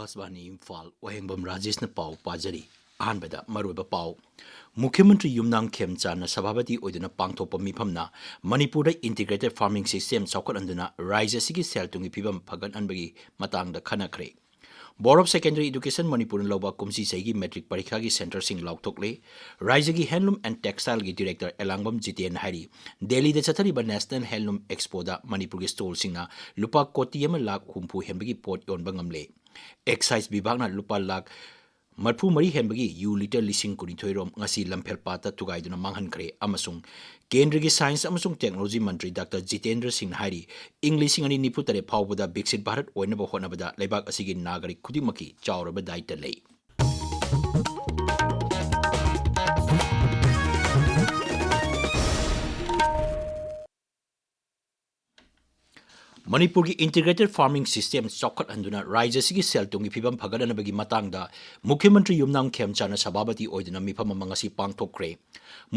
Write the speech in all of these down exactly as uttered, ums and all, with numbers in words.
ꯑꯥꯀꯥꯁꯕꯥꯅꯤ ꯏꯝꯐꯥꯜ, ꯋꯥꯍꯦꯡꯕꯝ ꯔꯥꯖꯦꯁꯅ ꯄꯥꯎ ꯄꯥꯖꯔꯤ꯫ ꯑꯍꯥꯟꯕꯗ ꯃꯔꯨꯑꯣꯏꯕ ꯄꯥꯎ꯫ ꯃꯨꯈ꯭ꯌ ꯃꯟꯇ꯭ꯔꯤ ꯌꯨꯝꯅꯥꯝ ꯈꯦꯝꯆꯥꯟꯅ ꯁꯚꯥꯄꯇꯤ ꯑꯣꯏꯗꯨꯅ ꯄꯥꯡꯊꯣꯛꯄ ꯃꯤꯐꯝꯅ ꯃꯅꯤꯄꯨꯔꯗ integrated farming system ꯆꯥꯎꯈꯠꯍꯟꯗꯨꯅ ꯔꯥꯖ꯭ꯌ ꯑꯁꯤꯒꯤ ꯁꯦꯜ ꯊꯨꯝꯒꯤ ꯐꯤꯕꯝ ꯐꯒꯠꯍꯟꯕꯒꯤ ꯃꯇꯥꯡꯗ ꯈꯟꯅꯈ꯭ꯔꯦ꯫ Board of Secondary Education ꯃꯅꯤꯄꯨꯔꯅ ꯂꯧꯕ ꯀꯨꯝꯁꯤ ꯆꯍꯤꯒꯤ ꯃꯦꯇ꯭ꯔꯤꯛ ꯄꯔꯤꯈꯥꯒꯤ ꯁꯦꯟꯇꯔꯁꯤꯡ ꯂꯥꯎꯊꯣꯛꯂꯦ꯫ ꯔꯥꯖ꯭ꯌꯒꯤ Handloom and Textileꯒꯤ Director ꯑꯦꯂꯥꯡꯕꯝ ꯖꯤꯇꯦꯟ ꯍꯥꯏꯔꯤ, ꯗꯦꯜꯂꯤꯗ ꯆꯠꯊꯔꯤꯕ National Handloom Expoꯗ ꯃꯅꯤꯄꯨꯔꯒꯤ stallꯁꯤꯡꯅ ꯂꯨꯄꯥ ꯀꯣꯇꯤ ꯑꯃ ꯂꯥꯈ ꯍꯨꯝꯐꯨ ꯍꯦꯟꯕꯒꯤ ꯄꯣꯠ ꯌꯣꯟꯕ ꯉꯝꯂꯦ꯫ Excise ꯕꯤꯚꯥꯒꯅ ꯂꯨꯄꯥ ꯂꯥꯈ ꯃꯔꯤꯐꯨ ꯃꯔꯤ ꯍꯦꯟꯕꯒꯤ ꯌꯨ ꯂꯤꯇꯔ ꯂꯤꯁꯤꯡ ꯀꯨꯟꯅꯤꯊꯣꯏ ꯔꯣꯝ ꯉꯁꯤ ꯂꯝꯐꯦꯜꯄꯥꯠꯇ ꯊꯨꯒꯥꯏꯗꯨꯅ ꯃꯥꯡꯍꯟꯈ꯭ꯔꯦ ꯑꯃꯁꯨꯡ ꯀꯦꯟꯗ꯭ꯔꯒꯤ Science ꯑꯃꯁꯨꯡ Technology ꯃꯟꯇ꯭ꯔꯤ ꯗꯥꯛꯇꯔ ꯖꯤꯇꯦꯟꯗ꯭ꯔ ꯁꯤꯡꯅ ꯍꯥꯏꯔꯤ, ꯏꯪ ꯂꯤꯁꯤꯡ ꯑꯅꯤ ꯅꯤꯐꯨ ꯇꯔꯦꯠ ꯐꯥꯎꯕꯗ ꯕꯤꯛꯁꯤꯠ ꯚꯥꯔꯠ ꯑꯣꯏꯅꯕ ꯍꯣꯠꯅꯕꯗ ꯂꯩꯕꯥꯛ ꯑꯁꯤꯒꯤ ꯅꯥꯒꯔꯤꯛ ꯈꯨꯗꯤꯡꯃꯛꯀꯤ ꯆꯥꯎꯔꯕ ꯗꯥꯏꯇ ꯂꯩ꯫ ꯃꯅꯤꯄꯨꯔꯒꯤ integrated farming system ꯆꯥꯎꯈꯠꯍꯟꯗꯨꯅ ꯔꯥꯖ꯭ꯌ ꯑꯁꯤꯒꯤ ꯁꯦꯜ ꯊꯨꯝꯒꯤ ꯐꯤꯕꯝ ꯐꯒꯠꯍꯟꯅꯕꯒꯤ ꯃꯇꯥꯡꯗ ꯃꯨꯈ꯭ꯌ ꯃꯟꯇ꯭ꯔꯤ ꯌꯨꯝꯅꯥꯝ ꯈꯦꯝꯆꯥꯟꯅ ꯁꯚꯥꯄꯇꯤ ꯑꯣꯏꯗꯨꯅ ꯃꯤꯐꯝ ꯑꯃ ꯉꯁꯤ ꯄꯥꯡꯊꯣꯛꯈ꯭ꯔꯦ꯫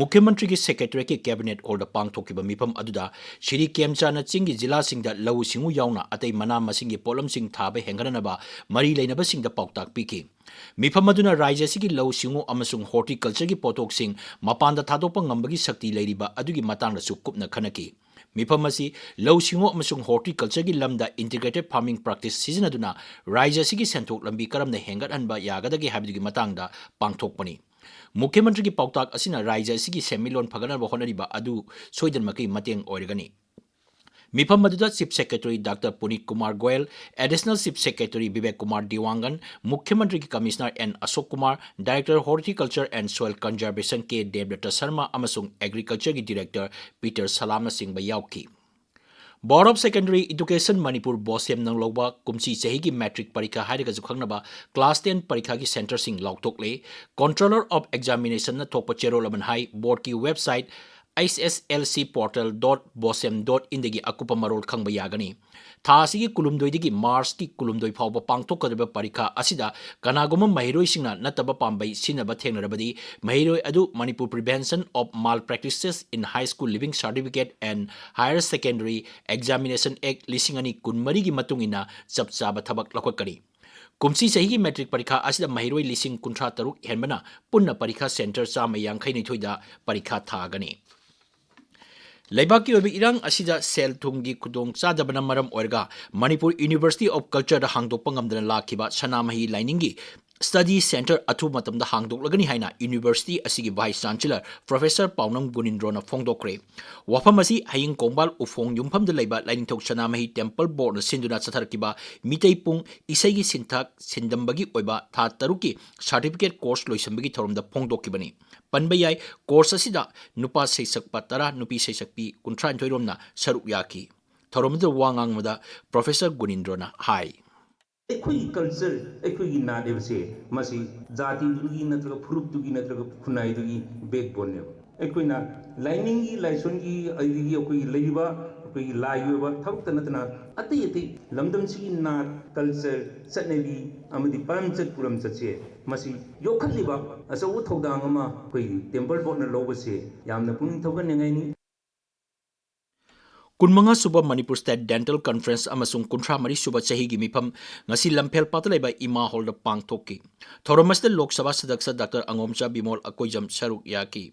ꯃꯨꯈ꯭ꯌ ꯃꯟꯇ꯭ꯔꯤꯒꯤ Secretariatꯀꯤ Cabinet Hallꯗ ꯄꯥꯡꯊꯣꯛꯈꯤꯕ ꯃꯤꯐꯝ ꯑꯗꯨꯗ ꯁ꯭ꯔꯤ ꯈꯦꯝꯆꯥꯟꯅ ꯆꯤꯡꯒꯤ ꯖꯤꯂꯥꯁꯤꯡꯗ ꯂꯧꯎ ꯁꯤꯡꯎ ꯌꯥꯎꯅ ꯑꯇꯩ ꯃꯅꯥ ꯃꯁꯤꯡꯒꯤ ꯄꯣꯠꯂꯝꯁꯤꯡ ꯊꯥꯕ ꯍꯦꯟꯒꯠꯍꯟꯅꯕ ꯃꯔꯤ ꯂꯩꯅꯕꯁꯤꯡꯗ ꯄꯥꯎꯇꯥꯛ ꯄꯤꯈꯤ꯫ ꯃꯤꯐꯝ ꯑꯗꯨꯅ ꯔꯥꯖ꯭ꯌ ꯑꯁꯤꯒꯤ ꯂꯧꯎ ꯁꯤꯡꯎ ꯑꯃꯁꯨꯡ horticultureꯒꯤ ꯄꯣꯠꯊꯣꯛꯁꯤꯡ ꯃꯄꯥꯟꯗ ꯊꯥꯗꯣꯛꯄ ꯉꯝꯕꯒꯤ ꯁꯛꯇꯤ ꯂꯩꯔꯤꯕ ꯑꯗꯨꯒꯤ ꯃꯇꯥꯡꯗꯁꯨ ꯀꯨꯞꯅ ꯈꯟꯅꯈꯤ꯫ ꯃꯤꯐꯝ ꯑꯁꯤ ꯂꯧꯎ ꯁꯤꯡꯎ ꯑꯃꯁꯨꯡ horticultureꯒꯤ ꯂꯝꯗ integrated farming practice ꯁꯤꯖꯤꯟꯅꯗꯨꯅ ꯔꯥꯖ꯭ꯌ ꯑꯁꯤꯒꯤ ꯁꯦꯟꯊꯣꯛ ꯂꯝꯕꯤ ꯀꯔꯝꯅ ꯍꯦꯟꯒꯠꯍꯟꯕ ꯌꯥꯒꯗꯒꯦ ꯍꯥꯏꯕꯗꯨꯒꯤ ꯃꯇꯥꯡꯗ ꯄꯥꯡꯊꯣꯛꯄꯅꯤ꯫ ꯃꯨꯈ꯭ꯌ ꯃꯟꯇ꯭ꯔꯤꯒꯤ ꯄꯥꯎꯇꯥꯛ ꯑꯁꯤꯅ ꯔꯥꯖ꯭ꯌ ꯑꯁꯤꯒꯤ ꯁꯦꯟꯃꯤꯠꯂꯣꯟ ꯐꯒꯠꯅꯕ ꯍꯣꯠꯅꯔꯤꯕ ꯑꯗꯨ ꯁꯣꯏꯗꯅꯃꯛꯀꯤ ꯃꯇꯦꯡ ꯑꯣꯏꯔꯒꯅꯤ꯫ ꯃꯤꯐꯝ ꯑꯗꯨꯗ Chief Secretary doctor Punit Kumar Goyal, Additional Chief Secretary Bibek Kumar Dewangan, ꯃꯨꯈ꯭ꯌ ꯃꯟꯇ꯭ꯔꯤꯒꯤ Commissioner N Ashok Kumar, Director Horticulture and Soil Conservation K Debdatta Sharma ꯑꯃꯁꯨꯡ Agricultureꯒꯤ Director ꯄꯤꯇꯔ ꯁꯂꯥꯝꯅꯆꯤꯡꯕ ꯌꯥꯎꯈꯤ꯫ Board of Secondary Education Manipur, ꯕꯣꯁꯦꯝꯅ ꯂꯧꯕ ꯀꯨꯝꯁꯤ ꯆꯍꯤꯒꯤ ꯃꯦꯇ꯭ꯔꯤꯛ ꯄꯔꯤꯈꯥ ꯍꯥꯏꯔꯒꯁꯨ ꯈꯪꯅꯕ class ten ꯄꯔꯤꯈꯥꯒꯤ ꯁꯦꯟꯇꯔꯁꯤꯡ ꯂꯥꯎꯊꯣꯛꯂꯦ꯫ Controller of Examinationꯅ ꯊꯣꯛꯄ ꯆꯦꯔꯣꯜ ꯑꯃꯅ ꯍꯥꯏ, boardꯀꯤ website H S L C portal dot bosem dot inꯗꯒꯤ ꯑꯀꯨꯞꯄ ꯃꯔꯣꯜ ꯈꯪꯕ ꯌꯥꯒꯅꯤ꯫ ꯊꯥ ꯑꯁꯤꯒꯤ ꯀꯨꯟꯍꯨꯝꯗꯣꯏꯗꯒꯤ ꯃꯥꯔꯆꯀꯤ ꯀꯨꯟꯍꯨꯝꯗꯣꯏ ꯐꯥꯎꯕ ꯄꯥꯡꯊꯣꯛꯀꯗꯧꯔꯤꯕ ꯄꯔꯤꯈꯥ ꯑꯁꯤꯗ ꯀꯅꯥꯒꯨꯝꯕ ꯃꯍꯩꯔꯣꯏꯁꯤꯡꯅ ꯅꯠꯇꯕ ꯄꯥꯝꯕꯩ ꯁꯤꯖꯤꯟꯅꯕ ꯊꯦꯡꯅꯔꯕꯗꯤ, ꯃꯍꯩꯔꯣꯏ ꯑꯗꯨ Manipur Prevention of Malpractices in High School Leaving Certificate and Higher Secondary Examination Act ꯂꯤꯁꯤꯡ ꯑꯅꯤ ꯀꯨꯟꯃꯔꯤꯒꯤ ꯃꯇꯨꯡ ꯏꯟꯅ ꯆꯞ ꯆꯥꯕ ꯊꯕꯛ ꯂꯧꯈꯠꯀꯅꯤ꯫ ꯀꯨꯝꯁꯤ ꯆꯍꯤꯒꯤ ꯃꯦꯇ꯭ꯔꯤꯛ ꯄꯔꯤꯈꯥ ꯑꯁꯤꯗ ꯃꯍꯩꯔꯣꯏ ꯂꯤꯁꯤꯡ ꯀꯨꯟꯊ꯭ꯔꯥ ꯇꯔꯨꯛ ꯍꯦꯟꯕꯅ ꯄꯨꯟꯅ ꯄꯔꯤꯈꯥ ꯁꯦꯟꯇꯔ ꯆꯥꯝꯃ ꯌꯥꯡꯈꯩ ꯅꯤꯊꯣꯏꯗ ꯄꯔꯤꯈꯥ ꯊꯥꯒꯅꯤ꯫ ꯂꯩꯕꯥꯛꯀꯤ ꯑꯣꯏꯕ ꯏꯔꯥꯡ ꯑꯁꯤꯗ ꯁꯦꯜ ꯊꯨꯝꯒꯤ ꯈꯨꯗꯣꯡ ꯆꯥꯗꯕꯅ ꯃꯔꯝ ꯑꯣꯏꯔꯒ ꯃꯅꯤꯄꯨꯔ University of Cultureꯗ ꯍꯥꯡꯗꯣꯛꯄ ꯉꯝꯗꯅ ꯂꯥꯛꯈꯤꯕ ꯁꯅꯥꯃꯍꯤ ꯂꯥꯏꯅꯤꯡꯒꯤ study center ꯑꯊꯨꯕ ꯃꯇꯝꯗ ꯍꯥꯡꯗꯣꯛꯂꯒꯅꯤ ꯍꯥꯏꯅ university ꯑꯁꯤꯒꯤ vice chancellor Professor ꯄꯥꯎꯅꯝ ꯒꯨꯅꯤꯟꯗ꯭ꯔꯣꯅ ꯐꯣꯡꯗꯣꯛꯈ꯭ꯔꯦ꯫ ꯋꯥꯐꯝ ꯑꯁꯤ ꯍꯌꯤꯡ ꯀꯣꯡꯕꯥꯜ ꯎꯐꯣꯡ ꯌꯨꯝꯐꯝꯗ ꯂꯩꯕ ꯂꯥꯏꯅꯤꯡꯊꯧ ꯁꯅꯥꯃꯍꯤ temple boardꯅ ꯁꯤꯟꯗꯨꯅ ꯆꯠꯊꯔꯛꯈꯤꯕ ꯃꯤꯇꯩ ꯄꯨꯡ, ꯏꯁꯩꯒꯤ ꯁꯤꯟꯊꯥꯛ ꯁꯤꯟꯗꯝꯕꯒꯤ ꯑꯣꯏꯕ ꯊꯥ ꯇꯔꯨꯛꯀꯤ certificate course ꯂꯣꯏꯁꯤꯟꯕꯒꯤ ꯊꯧꯔꯝꯗ ꯐꯣꯡꯗꯣꯛꯈꯤꯕꯅꯤ꯫ ꯄꯟꯕ ꯌꯥꯏ, course ꯑꯁꯤꯗ ꯅꯨꯄꯥ ꯁꯩꯁꯛꯄ ꯇꯔꯥ, ꯅꯨꯄꯤ ꯁꯩꯁꯛꯄꯤ ꯀꯨꯟꯊ꯭ꯔꯥꯅꯤꯊꯣꯏ ꯔꯣꯝꯅ ꯁꯔꯨꯛ ꯌꯥꯈꯤ꯫ ꯊꯧꯔꯝ ꯑꯗꯨꯗ ꯋꯥ ꯉꯥꯡꯕꯗ Professor ꯒꯨꯅꯤꯟꯗ꯭ꯔꯣꯅ ꯍꯥꯏ꯫ ꯑꯩꯈꯣꯏꯒꯤ culture, ꯑꯩꯈꯣꯏꯒꯤ ꯅꯥꯠ ꯍꯥꯏꯕꯁꯦ ꯃꯁꯤ ꯖꯥꯇꯤꯗꯨꯒꯤ ꯅꯠꯇ꯭ꯔꯒ ꯐꯨꯔꯨꯞꯇꯨꯒꯤ ꯅꯠꯇ꯭ꯔꯒ ꯈꯨꯟꯅꯥꯏꯗꯨꯒꯤ backboneꯅꯦꯕ꯫ ꯑꯩꯈꯣꯏꯅ ꯂꯥꯏꯅꯤꯡꯒꯤ, ꯂꯥꯏꯁꯣꯟꯒꯤ, ꯑꯗꯒꯤ ꯑꯩꯈꯣꯏꯒꯤ ꯂꯩꯔꯤꯕ ꯑꯩꯈꯣꯏꯒꯤ ꯂꯥꯏꯒꯤ ꯑꯣꯏꯕ ꯊꯕꯛꯇ ꯅꯠꯇꯅ ꯑꯇꯩ ꯑꯇꯩ ꯂꯝꯗꯝꯁꯤꯒꯤ ꯅꯥꯠ, culture, ꯆꯠꯅꯕꯤ ꯑꯃꯗꯤ ꯄꯔꯝꯆꯠ ꯄꯨꯔꯝꯆꯠꯁꯦ ꯃꯁꯤ ꯌꯣꯛꯈꯠꯂꯤꯕ ꯑꯆꯧꯕ ꯊꯧꯗꯥꯡ ꯑꯃ ꯑꯩꯈꯣꯏꯒꯤ temple boardꯅ ꯂꯧꯕꯁꯦ ꯌꯥꯝꯅ ꯄꯨꯛꯅꯤꯡ ꯊꯧꯒꯠꯅꯤꯡꯉꯥꯏꯅꯤ꯫ ꯀꯨꯟꯃꯉꯥ ꯁꯨꯕ ꯃꯅꯤꯄꯨꯔ State Dental Conference ꯑꯃꯁꯨꯡ ꯀꯨꯟꯊ꯭ꯔꯥ ꯃꯔꯤ ꯁꯨꯕ ꯆꯍꯤꯒꯤ ꯃꯤꯐꯝ ꯉꯁꯤ ꯂꯝꯐꯦꯜꯄꯥꯠꯇ ꯂꯩꯕ ꯏꯃꯥ ꯍꯣꯜꯗ ꯄꯥꯡꯊꯣꯛꯈꯤ꯫ ꯊꯧꯔꯝ ꯑꯁꯤꯗ ꯂꯣꯛ ꯁꯚꯥ ꯁꯗꯛꯁ ꯗꯥꯛꯇꯔ ꯑꯉꯣꯝꯆꯥ ꯕꯤꯃꯣꯜ ꯑꯀꯣꯏꯖꯝ ꯁꯔꯨꯛ ꯌꯥꯈꯤ꯫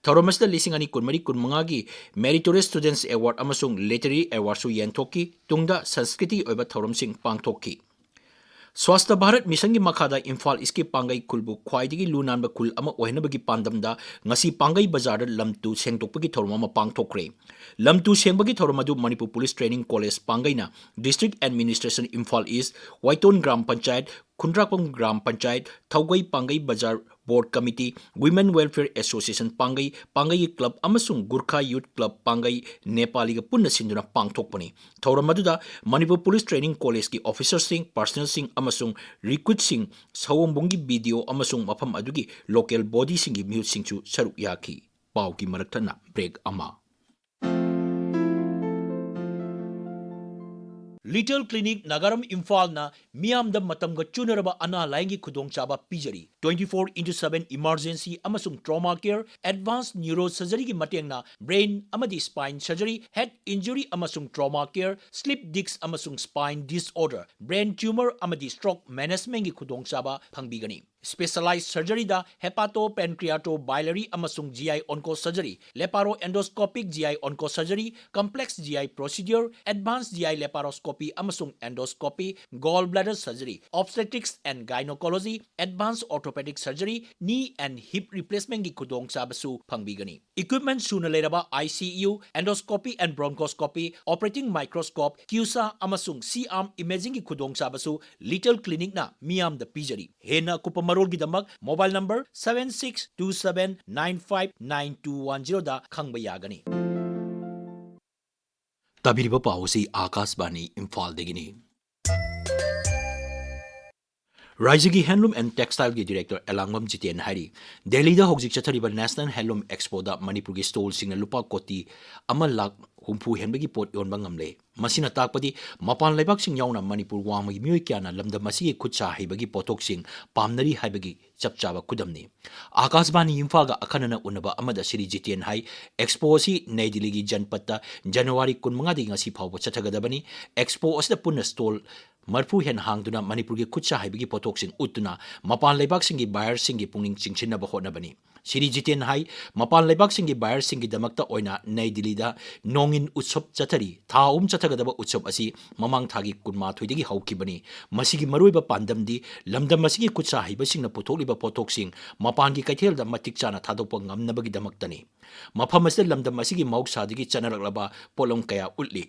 ꯊꯧꯔꯝ ꯑꯁꯤꯗ ꯂꯤꯁꯤꯡ ꯑꯅꯤ ꯀꯨꯟꯃꯔꯤ ꯀꯨꯟꯃꯉꯥꯒꯤ Meritorious Students Award ꯑꯃꯁꯨꯡ Literary Awardꯁꯨ ꯌꯦꯟꯊꯣꯛꯈꯤ꯫ ꯇꯨꯡꯗ ꯁꯪꯁꯀ꯭ꯔꯤꯇꯤꯒꯤ ꯑꯣꯏꯕ ꯊꯧꯔꯝꯁꯤꯡ ꯄꯥꯡꯊꯣꯛꯈꯤ꯫ ꯁ꯭ꯋꯥꯁꯊ ꯚꯥꯔꯠ ꯃꯤꯁꯟꯒꯤ ꯃꯈꯥꯗ ꯏꯝꯐꯥꯜ ꯏꯁꯀꯤ ꯄꯥꯡꯒꯩ ꯈꯨꯜꯕꯨ ꯈ꯭ꯋꯥꯏꯗꯒꯤ ꯂꯨ ꯅꯥꯟꯕ ꯈꯨꯜ ꯑꯃ ꯑꯣꯏꯍꯟꯅꯕꯒꯤ ꯄꯥꯟꯗꯝꯗ ꯉꯁꯤ ꯄꯥꯡꯒꯩ ꯕꯖꯥꯔꯗ ꯂꯝ ꯇꯨ ꯁꯦꯡꯗꯣꯛꯄꯒꯤ ꯊꯧꯔꯝ ꯑꯃ ꯄꯥꯡꯊꯣꯛꯈ꯭ꯔꯦ꯫ ꯂꯝ ꯇꯨ ꯁꯦꯡꯕꯒꯤ ꯊꯧꯔꯝ ꯑꯗꯨ ꯃꯅꯤꯄꯨꯔ Police Training College ꯄꯥꯡꯒꯩꯅ District Administration Imphal East, Waithon Gram Panchayat, Khundrakpam Gram Panchayat, Thougei Pangei Bazar Board Committee, Women Welfare Association ꯄꯥꯡꯒꯩ, ꯄꯥꯡꯒꯩꯒꯤ club ꯑꯃꯁꯨꯡ Gorkha Youth Club ꯄꯥꯡꯒꯩ ꯅꯦꯄꯥꯂꯤꯒ ꯄꯨꯟꯅ ꯁꯤꯟꯗꯨꯅ ꯄꯥꯡꯊꯣꯛꯄꯅꯤ꯫ ꯊꯧꯔꯝ ꯑꯗꯨꯗ ꯃꯅꯤꯄꯨꯔ Police Training Collegeꯀꯤ officerꯁꯤꯡ, personnelꯁꯤꯡ ꯑꯃꯁꯨꯡ recruitꯁꯤꯡ, ꯁꯑꯣꯝꯕꯨꯡꯒꯤ BDO ꯑꯃꯁꯨꯡ ꯃꯐꯝ ꯑꯗꯨꯒꯤ local bodyꯁꯤꯡꯒꯤ ꯃꯤꯍꯨꯠꯁꯤꯡꯁꯨ ꯁꯔꯨꯛ ꯌꯥꯈꯤ꯫ ꯄꯥꯎꯒꯤ ꯃꯔꯛ ꯊꯠꯅ break ꯑꯃ꯫ Little Clinic ꯅꯥꯒꯥꯔꯝ ꯏꯝꯐꯥꯜꯅ ꯃꯤꯌꯥꯝꯗ ꯃꯇꯝꯒ ꯆꯨꯅꯔꯕ ꯑꯅꯥ ꯂꯥꯏꯌꯦꯡꯒꯤ ꯈꯨꯗꯣꯡꯆꯥꯕ ꯄꯤꯖꯔꯤ꯫ twenty four into seven emergency ꯑꯃꯁꯨꯡ trauma care, advanced neurosurgeryꯒꯤ ꯃꯇꯦꯡꯅ brain ꯑꯃꯗꯤ spine surgery, head injury ꯑꯃꯁꯨꯡ trauma care, slip disc ꯑꯃꯁꯨꯡ spine disorder, brain tumor ꯑꯃꯗꯤ stroke managementꯒꯤ ꯈꯨꯗꯣꯡꯆꯥꯕ ꯐꯪꯕꯤꯒꯅꯤ꯫ Specialized surgeryꯗ hepatopancreatobiliary ꯑꯃꯁꯨꯡ G I onco surgery, laparoendoscopic G I onco surgery, complex G I procedure, advanced G I laparoscopy ꯑꯃꯁꯨꯡ endoscopy, gallbladder surgery, obstetrics and gynecology, advanced orthopedic surgery, knee and hip replacementꯒꯤ ꯈꯨꯗꯣꯡꯆꯥꯕꯁꯨ ꯐꯪꯕꯤꯒꯅꯤ꯫ Equipment ꯁꯨꯅ ꯂꯩꯔꯕ I C U, endoscopy and bronchoscopy, operating microscope, CUSA ꯑꯃꯁꯨꯡ C-arm imagingꯒꯤ ꯈꯨꯗꯣꯡꯆꯥꯕꯁꯨ Little Clinicꯅ ꯃꯤꯌꯥꯝꯗ ꯄꯤꯖꯔꯤ꯫ ꯍꯦꯟꯅ ꯑꯀꯨꯞꯄ ꯃꯔꯣꯜꯒꯤꯗꯃꯛ mobile number seven six two seven nine five nine two one zeroꯗ ꯈꯪꯕ ꯌꯥꯒꯅꯤ꯫ ꯇꯥꯕꯤꯔꯤꯕ ꯄꯥꯎ ꯑꯁꯤ ꯑꯥꯀꯥꯁꯕꯥꯅꯤ ꯏꯝꯐꯥꯜꯗꯒꯤꯅꯤ꯫ ꯔꯥꯏꯖꯒꯤ Handloom and Textileꯒꯤ director ꯑꯦꯂꯥꯡꯕꯝ ꯖꯤꯇꯦꯟ ꯍꯥꯏꯔꯤ, ꯗꯦꯜꯂꯤꯗ ꯍꯧꯖꯤꯛ ꯆꯠꯊꯔꯤꯕ National Handloom Expoꯗ ꯃꯅꯤꯄꯨꯔꯒꯤ stallꯁꯤꯡꯅ ꯂꯨꯄꯥ ꯀꯣꯇꯤ ꯑꯃ ꯂꯥꯈ ꯍꯨꯝꯐꯨ ꯍꯦꯟꯕꯒꯤ ꯄꯣꯠ ꯌꯣꯟꯕ ꯉꯝꯂꯦ꯫ ꯃꯁꯤꯅ ꯇꯥꯛꯄꯗꯤ ꯃꯄꯥꯟ ꯂꯩꯕꯥꯛꯁꯤꯡ ꯌꯥꯎꯅ ꯃꯅꯤꯄꯨꯔ ꯋꯥꯡꯃꯒꯤ ꯃꯤꯑꯣꯏ ꯀꯌꯥꯅ ꯂꯝꯗꯝ ꯑꯁꯤꯒꯤ ꯈꯨꯠꯁꯥ ꯍꯩꯕꯒꯤ ꯄꯣꯠꯊꯣꯛꯁꯤꯡ ꯄꯥꯝꯅꯔꯤ ꯍꯥꯏꯕꯒꯤ ꯆꯞ ꯆꯥꯕ ꯈꯨꯗꯝꯅꯤ꯫ ꯑꯥꯀꯥꯁꯕꯥꯅꯤ ꯏꯝꯐꯥꯜꯒ ꯑꯈꯟꯅꯅ ꯎꯅꯕ ꯑꯃꯗ ꯁ꯭ꯔꯤ ꯖꯤꯇꯦꯟ ꯍꯥꯏ, Expo ꯑꯁꯤ ꯅꯩ ꯗꯤꯜꯂꯤꯒꯤ ꯖꯟꯄꯠꯇ ꯖꯅꯋꯥꯔꯤ ꯀꯨꯟꯃꯉꯥꯗꯒꯤ ꯉꯁꯤ ꯐꯥꯎꯕ ꯆꯠꯊꯒꯗꯕꯅꯤ꯫ Expo ꯑꯁꯤꯗ ꯄꯨꯟꯅ stall ꯃꯔꯐꯨ ꯍꯦꯟꯅ ꯍꯥꯡꯗꯨꯅ ꯃꯅꯤꯄꯨꯔꯒꯤ ꯈꯨꯠꯁꯥ ꯍꯩꯕꯒꯤ ꯄꯣꯠꯊꯣꯛꯁꯤꯡ ꯎꯠꯇꯨꯅ ꯃꯄꯥꯟ ꯂꯩꯕꯥꯛꯁꯤꯡꯒꯤ buyerꯁꯤꯡꯒꯤ ꯄꯨꯛꯅꯤꯡ ꯆꯤꯡꯁꯤꯟꯅꯕ ꯍꯣꯠꯅꯕꯅꯤ꯫ ꯁ꯭ꯔꯤ ꯖꯤꯇꯦꯟ ꯍꯥꯏ, ꯃꯄꯥꯟ ꯂꯩꯕꯥꯛꯁꯤꯡꯒꯤ buyerꯁꯤꯡꯒꯤꯗꯃꯛꯇ ꯑꯣꯏꯅ ꯅꯩ ꯗꯤꯜꯂꯤꯗ ꯅꯣꯡꯏꯟ ꯎꯠꯁꯕ ꯆꯠꯊꯔꯤ꯫ ꯊꯥ ꯑꯍꯨꯝ ꯆꯠꯊꯒꯗꯕ ꯎꯠꯁꯕ ꯑꯁꯤ ꯃꯃꯥꯡ ꯊꯥꯒꯤ ꯀꯨꯟꯃꯥꯊꯣꯏꯗꯒꯤ ꯍꯧꯈꯤꯕꯅꯤ꯫ ꯃꯁꯤꯒꯤ ꯃꯔꯨꯑꯣꯏꯕ ꯄꯥꯟꯗꯝꯗꯤ ꯂꯝꯗꯝ ꯑꯁꯤꯒꯤ ꯈꯨꯠꯁꯥ ꯍꯩꯕꯁꯤꯡꯅ ꯄꯨꯊꯣꯛꯂꯤꯕ ꯄꯣꯠꯊꯣꯛꯁꯤꯡ ꯃꯄꯥꯟꯒꯤ ꯀꯩꯊꯦꯜꯗ ꯃꯇꯤꯛ ꯆꯥꯅ ꯊꯥꯗꯣꯛꯄ ꯉꯝꯅꯕꯒꯤꯗꯃꯛꯇꯅꯤ꯫ ꯃꯐꯝ ꯑꯁꯤꯗ ꯂꯝꯗꯝ ꯑꯁꯤꯒꯤ ꯃꯍꯧꯁꯥꯗꯒꯤ ꯆꯠꯅꯔꯛꯂꯕ ꯄꯣꯠꯂꯝ ꯀꯌꯥ ꯎꯠꯂꯤ꯫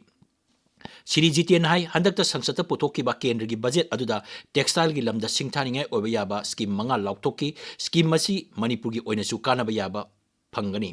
ꯁ꯭ꯔꯤ ꯖꯤꯇꯦꯟ ꯍꯥꯏ, ꯍꯟꯗꯛꯇ ꯁꯪꯁꯠꯇ ꯄꯨꯊꯣꯛꯈꯤꯕ ꯀꯦꯟꯗ꯭ꯔꯒꯤ budget ꯑꯗꯨꯗ textileꯒꯤ ꯂꯝꯗ ꯁꯤꯡꯊꯥꯅꯤꯡꯉꯥꯏ ꯑꯣꯏꯕ ꯌꯥꯕ scheme ꯃꯉꯥ ꯂꯥꯎꯊꯣꯛꯈꯤ꯫ Scheme ꯑꯁꯤ ꯃꯅꯤꯄꯨꯔꯒꯤ ꯑꯣꯏꯅꯁꯨ ꯀꯥꯟꯅꯕ ꯌꯥꯕ ꯐꯪꯒꯅꯤ꯫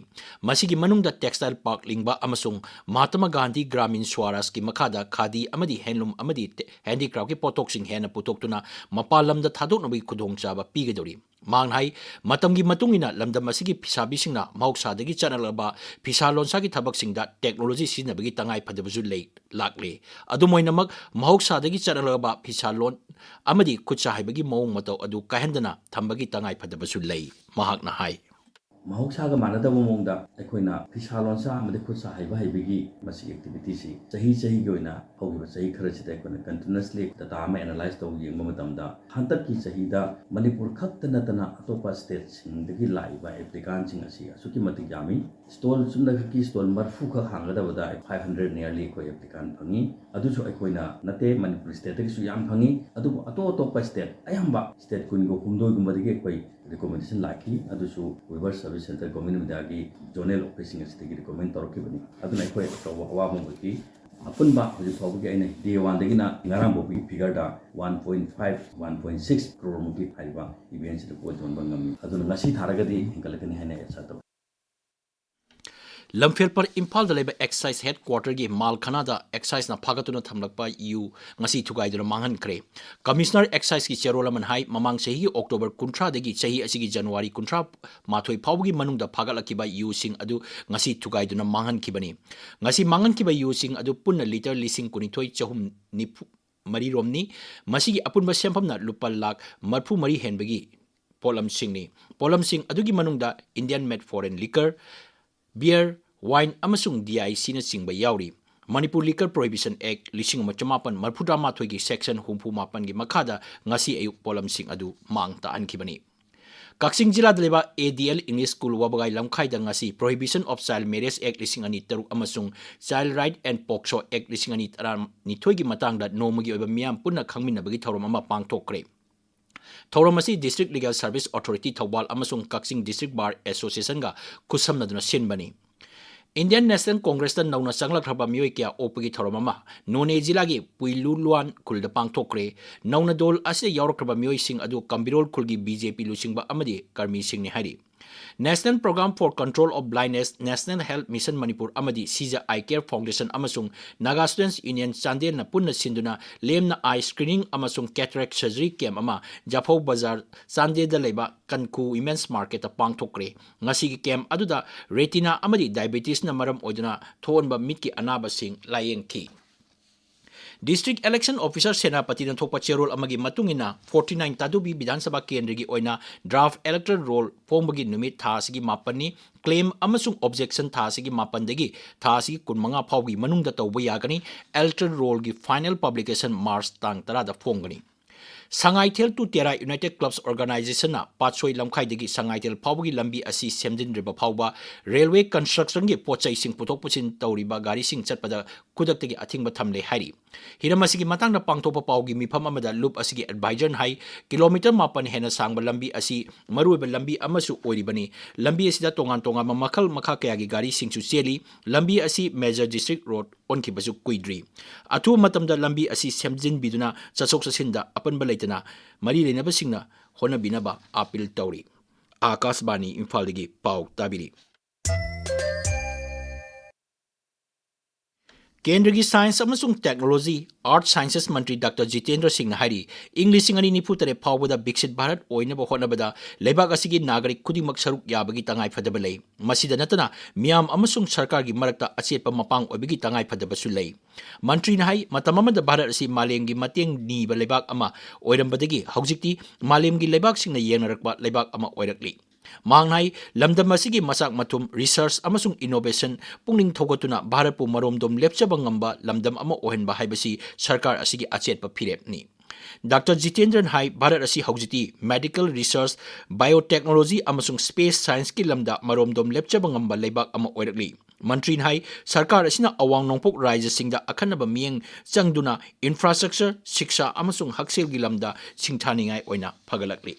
ꯃꯁꯤꯒꯤ ꯃꯅꯨꯡꯗ textile park ꯂꯤꯡꯕ ꯑꯃꯁꯨꯡ ꯃꯍꯥꯇꯃꯥ ꯒꯥꯟꯙꯤ ꯒ꯭ꯔꯥꯃꯤꯟ ꯁ꯭ꯋꯥꯔꯥꯖꯀꯤ ꯃꯈꯥꯗ ꯈꯥꯗꯤ ꯑꯃꯗꯤ handloom ꯑꯃꯗꯤ handicraftꯀꯤ ꯄꯣꯠꯊꯣꯛꯁꯤꯡ ꯍꯦꯟꯅ ꯄꯨꯊꯣꯛꯇꯨꯅ ꯃꯄꯥꯟ ꯂꯝꯗ ꯊꯥꯗꯣꯛꯅꯕꯒꯤ ꯈꯨꯗꯣꯡꯆꯥꯕ ꯄꯤꯒꯗꯧꯔꯤ꯫ ꯃꯍꯥꯛꯅ ꯍꯥꯏ, ꯃꯇꯝꯒꯤ ꯃꯇꯨꯡ ꯏꯟꯅ ꯂꯝꯗꯝ ꯑꯁꯤꯒꯤ ꯐꯤꯁꯥꯕꯤꯁꯤꯡꯅ ꯃꯍꯧꯁꯥꯗꯒꯤ ꯆꯠꯅꯔꯛꯂꯕ ꯐꯤꯁꯥ ꯂꯣꯟꯁꯥꯒꯤ ꯊꯕꯛꯁꯤꯡꯗ technology ꯁꯤꯖꯤꯟꯅꯕꯒꯤ ꯇꯉꯥꯏ ꯐꯗꯕꯁꯨ ꯂꯩ, ꯂꯥꯛꯂꯤ꯫ ꯑꯗꯨꯝ ꯑꯣꯏꯅꯃꯛ, ꯃꯍꯧꯁꯥꯗꯒꯤ ꯆꯠꯅꯔꯛꯂꯕ ꯐꯤꯁꯥ ꯂꯣꯟ ꯑꯃꯗꯤ ꯈꯨꯠꯁꯥ ꯍꯩꯕꯒꯤ ꯃꯑꯣꯡ ꯃꯇꯧ ꯑꯗꯨ ꯀꯥꯏꯍꯟꯗꯅ ꯊꯝꯕꯒꯤ ꯇꯉꯥꯏ ꯐꯗꯕꯁꯨ ꯂꯩ, ꯃꯍꯥꯛꯅ ꯍꯥꯏ꯫ ꯃꯍꯧꯁꯥꯒ ꯃꯥꯟꯅꯗꯕ ꯃꯑꯣꯡꯗ ꯑꯩꯈꯣꯏꯅ ꯐꯤꯁꯥ ꯂꯣꯟꯁꯥ ꯑꯃꯗꯤ ꯈꯨꯠꯁꯥ ꯍꯩꯕ ꯍꯩꯕꯒꯤ ꯃꯁꯤꯒꯤ activityꯁꯤ ꯆꯍꯤ ꯆꯍꯤꯒꯤ ꯑꯣꯏꯅ ꯍꯧꯈꯤꯕ ꯆꯍꯤ ꯈꯔꯁꯤꯗ ꯑꯩꯈꯣꯏꯅ continuously data ꯑꯃ analyse ꯇꯧꯕ ꯌꯦꯡꯕ ꯃꯇꯝꯗ, ꯍꯟꯗꯛꯀꯤ ꯆꯍꯤꯗ ꯃꯅꯤꯄꯨꯔ ꯈꯛꯇ ꯅꯠꯇꯅ ꯑꯇꯣꯞꯄ stateꯁꯤꯡꯗꯒꯤ ꯂꯥꯛꯏꯕ applicantꯁꯤꯡ ꯑꯁꯤ ꯑꯁꯨꯛꯀꯤ ꯃꯇꯤꯛ ꯌꯥꯝꯃꯤ꯫ Stall ꯆꯨꯝꯅꯈꯛꯀꯤ stall ꯃꯔꯤꯐꯨ ꯈꯛ ꯍꯥꯡꯒꯗꯕꯗ five hundred nearly ꯑꯩꯈꯣꯏ applicant ꯐꯪꯉꯤ꯫ ꯑꯗꯨꯁꯨ ꯑꯩꯈꯣꯏꯅ ꯅꯠꯇꯦ, ꯃꯅꯤꯄꯨꯔ stateꯇꯒꯤꯁꯨ ꯌꯥꯝ ꯐꯪꯉꯤ꯫ ꯑꯗꯨꯕꯨ ꯑꯇꯣꯞ ꯑꯇꯣꯞꯄ state, ꯑꯌꯥꯝꯕ state ꯀꯨꯟꯒ ꯍꯨꯝꯗꯣꯏꯒꯨꯝꯕꯗꯒꯤ ꯑꯩꯈꯣꯏ recommendation ꯂꯥꯛꯈꯤ꯫ ꯑꯗꯨꯁꯨ Weavers Service Centre Government of Indiaꯒꯤ zonal officeꯁꯤꯡ ꯑꯁꯤꯗꯒꯤ recommend ꯇꯧꯔꯛꯈꯤꯕꯅꯤ꯫ ꯑꯗꯨꯅ ꯑꯩꯈꯣꯏ ꯑꯆꯧꯕ ꯑꯋꯥꯕ ꯑꯃ ꯑꯣꯏꯈꯤ꯫ ꯑꯄꯨꯟꯕ ꯍꯧꯖꯤꯛ ꯐꯥꯎꯕꯒꯤ ꯑꯩꯅ day oneꯗꯒꯤꯅ ꯉꯔꯥꯡ ꯐꯥꯎꯕꯒꯤ figureꯗ one point five, one point six crore ꯃꯨꯛꯀꯤ ꯍꯥꯏꯔꯤꯕ eventꯁꯤꯗ ꯄꯣꯠ ꯌꯣꯟꯕ ꯉꯝꯃꯤ꯫ ꯑꯗꯨꯅ ꯉꯁꯤ ꯊꯥꯔꯒꯗꯤ ꯍꯦꯟꯒꯠꯂꯛꯀꯅꯤ ꯍꯥꯏꯅ ꯑꯩ ꯑꯥꯁꯥ ꯇꯧꯏ꯫ ꯂꯝꯐꯦꯜꯄꯠ ꯏꯝꯐꯥꯜꯗ ꯂꯩꯕ excise headquarterꯒꯤ ꯃꯥꯜ ꯈꯅꯥꯗ exciseꯅ ꯐꯥꯒꯠꯇꯨꯅ ꯊꯝꯂꯛꯄ ꯌꯨ ꯉꯁꯤ ꯊꯨꯒꯥꯏꯗꯨꯅ ꯃꯥꯡꯍꯟꯈ꯭ꯔꯦ꯫ Commissioner exciseꯀꯤ ꯆꯦꯔꯣꯜ ꯑꯃꯅ ꯍꯥꯏ, ꯃꯃꯥꯡ ꯆꯍꯤꯒꯤ October ꯀꯨꯟꯊ꯭ꯔꯥꯗꯒꯤ ꯆꯍꯤ ꯑꯁꯤꯒꯤ January ꯀꯨꯟꯊ꯭ꯔꯥ ꯃꯥꯊꯣꯏ ꯐꯥꯎꯕꯒꯤ ꯃꯅꯨꯡꯗ ꯐꯥꯒꯠꯂꯛꯈꯤꯕ ꯌꯨꯁꯤꯡ ꯑꯗꯨ ꯉꯁꯤ ꯊꯨꯒꯥꯏꯗꯨꯅ ꯃꯥꯡꯍꯟꯈꯤꯕꯅꯤ꯫ ꯉꯁꯤ ꯃꯥꯡꯍꯟꯈꯤꯕ ꯌꯨꯁꯤꯡ ꯑꯗꯨ ꯄꯨꯟꯅ litre ꯂꯤꯁꯤꯡ ꯀꯨꯟꯅꯤꯊꯣꯏ ꯆꯍꯨꯝ ꯅꯤꯐꯨ ꯃꯔꯤ ꯔꯣꯝꯅꯤ꯫ ꯃꯁꯤꯒꯤ ꯑꯄꯨꯟꯕ ꯁꯦꯟꯐꯝꯅ ꯂꯨꯄꯥ ꯂꯥꯈ ꯃꯔꯤꯐꯨ ꯃꯔꯤ ꯍꯦꯟꯕꯒꯤ ꯄꯣꯠꯂꯝꯁꯤꯡꯅꯤ꯫ ꯄꯣꯠꯂꯝꯁꯤꯡ ꯑꯗꯨꯒꯤ ꯃꯅꯨꯡꯗ Indian made foreign liquor, beer, wine ꯑꯃꯁꯨꯡ DICꯅꯆꯤꯡꯕ ꯌꯥꯎꯔꯤ꯫ Manipur Liquor Prohibition Act ꯂꯤꯁꯤꯡ ꯑꯃ ꯆꯃꯥꯄꯟ ꯃꯔꯤꯐꯨꯇꯔꯥ ꯃꯥꯊꯣꯏꯒꯤ section ꯍꯨꯝꯐꯨ ꯃꯥꯄꯟꯒꯤ ꯃꯈꯥꯗ ꯉꯁꯤ ꯑꯌꯨꯛ ꯄꯣꯠꯂꯝꯁꯤꯡ ꯑꯗꯨ ꯃꯥꯡ ꯇꯥꯛꯍꯟꯈꯤꯕꯅꯤ꯫ ꯀꯛꯆꯤꯡ ꯖꯤꯂꯥꯗ ꯂꯩꯕ ADL English School ꯋꯥꯕꯒꯥꯏ ꯂꯝꯈꯥꯏꯗ ꯉꯁꯤ Prohibition of Child Marriage Act ꯂꯤꯁꯤꯡ ꯑꯅꯤ ꯇꯔꯨꯛ ꯑꯃꯁꯨꯡ Child Right and POCSO Act ꯂꯤꯁꯤꯡ ꯑꯅꯤ ꯇꯔꯥꯅꯤꯊꯣꯏꯒꯤ ꯃꯇꯥꯡꯗ ꯅꯣꯡꯃꯒꯤ ꯑꯣꯏꯕ ꯃꯤꯌꯥꯝ ꯄꯨꯟꯅ ꯈꯪꯃꯤꯟꯅꯕꯒꯤ ꯊꯧꯔꯝ ꯑꯃ ꯄꯥꯡꯊꯣꯛꯈ꯭ꯔꯦ꯫ ꯊꯧꯔꯝ ꯑꯁꯤ District Legal Service Authority Thoubal ꯑꯃꯁꯨꯡ ꯀꯛꯆꯤꯡ District Bar Associationꯒ ꯈꯨꯠꯁꯝꯅꯗꯨꯅ ꯁꯤꯟꯕꯅꯤ꯫ Indian National Congressꯇ ꯅꯧꯅ ꯆꯪꯂꯛꯈ꯭ꯔꯕ ꯃꯤꯑꯣꯏ ꯀꯌꯥ ꯑꯣꯛꯄꯒꯤ ꯊꯧꯔꯝ ꯑꯃ ꯅꯣꯅꯦ ꯖꯤꯂꯥꯒꯤ ꯄꯨꯏꯂꯨꯂꯨꯋꯥꯟ ꯈꯨꯜꯗ ꯄꯥꯡꯊꯣꯛꯈ꯭ꯔꯦ꯫ ꯅꯧꯅ ꯗꯣꯜ ꯑꯁꯤꯗ ꯌꯥꯎꯔꯛꯈ꯭ꯔꯕ ꯃꯤꯑꯣꯏꯁꯤꯡ ꯑꯗꯨ ꯀꯝꯕꯤꯔꯣꯜ ꯈꯨꯜꯒꯤ BJP ꯂꯨꯆꯤꯡꯕ ꯑꯃꯗꯤ ꯀꯔꯃꯤꯁꯤꯡꯅꯤ ꯍꯥꯏꯔꯤ꯫ National Program for Control of Blindness, National Health Mission Manipur ꯑꯃꯗꯤ Siza Eye Care Foundation ꯑꯃꯁꯨꯡ Naga Students Union ꯆꯥꯟꯗꯦꯜꯅ ꯄꯨꯟꯅ ꯁꯤꯟꯗꯨꯅ ꯂꯦꯝꯅ eye screening ꯑꯃꯁꯨꯡ cataract surgery camp ꯑꯃ ꯖꯐꯧ ꯕꯖꯥꯔ ꯆꯥꯟꯗꯦꯜꯗ ꯂꯩꯕ ꯀꯟꯀꯨ Women's Marketꯇ ꯄꯥꯡꯊꯣꯛꯈ꯭ꯔꯦ꯫ ꯉꯁꯤꯒꯤ camp ꯑꯗꯨꯗ retina ꯑꯃꯗꯤ diabetesꯅ ꯃꯔꯝ ꯑꯣꯏꯗꯨꯅ ꯊꯣꯛꯍꯟꯕ ꯃꯤꯠꯀꯤ ꯑꯅꯥꯕꯁꯤꯡ ꯂꯥꯌꯦꯡꯈꯤ꯫ District Election Officer ꯁꯦꯅꯥꯄꯇꯤꯅ ꯊꯣꯛꯄ ꯆꯦꯔꯣꯜ ꯑꯃꯒꯤ ꯃꯇꯨꯡ ꯏꯟꯅ, forty nine ꯇꯥꯗꯨꯕꯤ ꯕꯤꯙꯥꯟ ꯁꯚꯥ ꯀꯦꯟꯗ꯭ꯔꯒꯤ ꯑꯣꯏꯅ draft electoral roll ꯐꯣꯡꯕꯒꯤ ꯅꯨꯃꯤꯠ ꯊꯥ ꯑꯁꯤꯒꯤ ꯃꯥꯄꯟꯅꯤ꯫ Claim ꯑꯃꯁꯨꯡ objection ꯊꯥ ꯑꯁꯤꯒꯤ ꯃꯥꯄꯟꯗꯒꯤ ꯊꯥ ꯑꯁꯤꯒꯤ ꯀꯨꯟꯃꯉꯥ ꯐꯥꯎꯒꯤ ꯃꯅꯨꯡꯗ ꯇꯧꯕ ꯌꯥꯒꯅꯤ꯫ Electoral rollꯒꯤ final publication March ꯇꯥꯡ ꯇꯔꯥꯗ ꯐꯣꯡꯒꯅꯤ꯫ Sangaithel to Tera United Clubs Organizationꯅ ꯄꯥꯠꯁꯣꯏ ꯂꯝꯈꯥꯏꯗꯒꯤ ꯁꯉꯥꯏꯊꯦꯜ ꯐꯥꯎꯕꯒꯤ ꯂꯝꯕꯤ ꯑꯁꯤ ꯁꯦꯝꯖꯤꯟꯗ꯭ꯔꯤꯕ ꯐꯥꯎꯕ railway constructionꯒꯤ ꯄꯣꯠꯆꯩꯁꯤꯡ ꯄꯨꯊꯣꯛ ꯄꯨꯁꯤꯟ ꯇꯧꯔꯤꯕ ꯒꯥꯔꯤꯁꯤꯡ ꯆꯠꯄꯗ ꯈꯨꯗꯛꯇꯒꯤ ꯑꯊꯤꯡꯕ ꯊꯝꯂꯦ ꯍꯥꯏꯔꯤ꯫ ꯍꯤꯔꯝ ꯑꯁꯤꯒꯤ ꯃꯇꯥꯡꯗ ꯄꯥꯡꯊꯣꯛꯄ ꯄꯥꯎꯒꯤ ꯃꯤꯐꯝ ꯑꯃꯗ ꯂꯨꯞ ꯑꯁꯤꯒꯤ advisorꯅ ꯍꯥꯏ, kilometre ꯃꯥꯄꯟ ꯍꯦꯟꯅ ꯁꯥꯡꯕ ꯂꯝꯕꯤ ꯑꯁꯤ ꯃꯔꯨꯑꯣꯏꯕ ꯂꯝꯕꯤ ꯑꯃꯁꯨ ꯑꯣꯏꯔꯤꯕꯅꯤ꯫ ꯂꯝꯕꯤ ꯑꯁꯤꯗ ꯇꯣꯉꯥꯟ ꯇꯣꯉꯥꯟꯕ ꯃꯈꯜ ꯃꯈꯥ ꯀꯌꯥꯒꯤ ꯒꯥꯔꯤꯁꯤꯡꯁꯨ ꯆꯦꯜꯂꯤ꯫ ꯂꯝꯕꯤ ꯑꯁꯤ major district road ꯑꯣꯟꯈꯤꯕꯁꯨ ꯀꯨꯏꯗ꯭ꯔꯤ꯫ ꯑꯊꯨꯕ ꯃꯇꯝꯗ ꯂꯝꯕꯤ ꯑꯁꯤ ꯁꯦꯝꯖꯤꯟꯕꯤꯗꯨꯅ ꯆꯠꯊꯣꯛ ꯆꯠꯁꯤꯟꯗ ꯑꯄꯟꯕ ꯂꯩꯇꯅ ꯃꯔꯤ ꯂꯩꯅꯕꯁꯤꯡꯅ ꯍꯣꯠꯅꯕꯤꯅꯕ appeal ꯇꯧꯔꯤ꯫ ꯑꯥꯀꯥꯁꯕꯥꯅꯤ ꯏꯝꯐꯥꯜꯗꯒꯤ ꯄꯥꯎ ꯇꯥꯕꯤꯔꯤ꯫ ꯀꯦꯟꯗ꯭ꯔꯒꯤ Science ꯑꯃꯁꯨꯡ Technology, Earth Sciences ꯃꯟꯇ꯭ꯔꯤ ꯗꯥꯛꯇꯔ ꯖꯤꯇꯦꯟꯗ꯭ꯔ ꯁꯤꯡꯅ ꯍꯥꯏꯔꯤ, ꯏꯪ ꯂꯤꯁꯤꯡ ꯑꯅꯤ ꯅꯤꯐꯨ ꯇꯔꯦꯠ ꯐꯥꯎꯕꯗ ꯕꯤꯛꯁꯤꯠ ꯚꯥꯔꯠ ꯑꯣꯏꯅꯕ ꯍꯣꯠꯅꯕꯗ ꯂꯩꯕꯥꯛ ꯑꯁꯤꯒꯤ ꯅꯥꯒꯔꯤꯛ ꯈꯨꯗꯤꯡꯃꯛ ꯁꯔꯨꯛ ꯌꯥꯕꯒꯤ ꯇꯉꯥꯏꯐꯗꯕ ꯂꯩ꯫ ꯃꯁꯤꯗ ꯅꯠꯇꯅ ꯃꯤꯌꯥꯝ ꯑꯃꯁꯨꯡ ꯁꯔꯀꯥꯔꯒꯤ ꯃꯔꯛꯇ ꯑꯆꯦꯠꯄ ꯃꯄꯥꯡ ꯑꯣꯏꯕꯒꯤ ꯇꯉꯥꯏꯐꯗꯕꯁꯨ ꯂꯩ꯫ ꯃꯟꯇ꯭ꯔꯤꯅ ꯍꯥꯏ, ꯃꯇꯝ ꯑꯃꯗ ꯚꯥꯔꯠ ꯑꯁꯤ ꯃꯥꯂꯦꯝꯒꯤ ꯃꯇꯦꯡ ꯅꯤꯕ ꯂꯩꯕꯥꯛ ꯑꯃ ꯑꯣꯏꯔꯝꯕꯗꯒꯤ ꯍꯧꯖꯤꯛꯇꯤ ꯃꯥꯂꯦꯝꯒꯤ ꯂꯩꯕꯥꯛꯁꯤꯡꯅ ꯌꯦꯡꯅꯔꯛꯄ ꯂꯩꯕꯥꯛ ꯑꯃ ꯑꯣꯏꯔꯛꯂꯤ꯫ ꯃꯍꯥꯛꯅ ꯍꯥꯏ, ꯂꯝꯗꯝ ꯑꯁꯤꯒꯤ ꯃꯆꯥꯛ ꯃꯊꯨꯝ, research ꯑꯃꯁꯨꯡ innovation ꯄꯨꯛꯅꯤꯡ ꯊꯧꯒꯠꯇꯨꯅ ꯚꯥꯔꯠꯄꯨ ꯃꯔꯣꯝꯗꯣꯝ ꯂꯦꯞꯆꯕ ꯉꯝꯕ ꯂꯝꯗꯝ ꯑꯃ ꯑꯣꯏꯍꯟꯕ ꯍꯥꯏꯕꯁꯤ ꯁꯔꯀꯥꯔ ꯑꯁꯤꯒꯤ ꯑꯆꯦꯠꯄ ꯐꯤꯔꯦꯞꯅꯤ꯫ ꯗꯥꯛꯇꯔ ꯖꯤꯇꯦꯟꯗ꯭ꯔꯅ ꯍꯥꯏ, ꯚꯥꯔꯠ ꯑꯁꯤ ꯍꯧꯖꯤꯛꯇꯤ medical research, biotechnology ꯑꯃꯁꯨꯡ space scienceꯀꯤ ꯂꯝꯗ ꯃꯔꯣꯝꯗꯣꯝ ꯂꯦꯞꯆꯕ ꯉꯝꯕ ꯂꯩꯕꯥꯛ ꯑꯃ ꯑꯣꯏꯔꯛꯂꯤ꯫ ꯃꯟꯇ꯭ꯔꯤꯅ ꯍꯥꯏ, ꯁꯔꯀꯥꯔ ꯑꯁꯤꯅ ꯑꯋꯥꯡ ꯅꯣꯡꯄꯣꯛ ꯔꯥꯖ꯭ꯌꯁꯤꯡꯗ ꯑꯈꯟꯅꯕ ꯃꯤꯠꯌꯦꯡ ꯆꯪꯗꯨꯅ infrastructure, ꯁꯤꯛꯁꯥ ꯑꯃꯁꯨꯡ ꯍꯛꯁꯦꯜꯒꯤ ꯂꯝꯗ ꯁꯤꯡꯊꯥꯅꯤꯡꯉꯥꯏ ꯑꯣꯏꯅ ꯐꯒꯠꯂꯛꯂꯤ꯫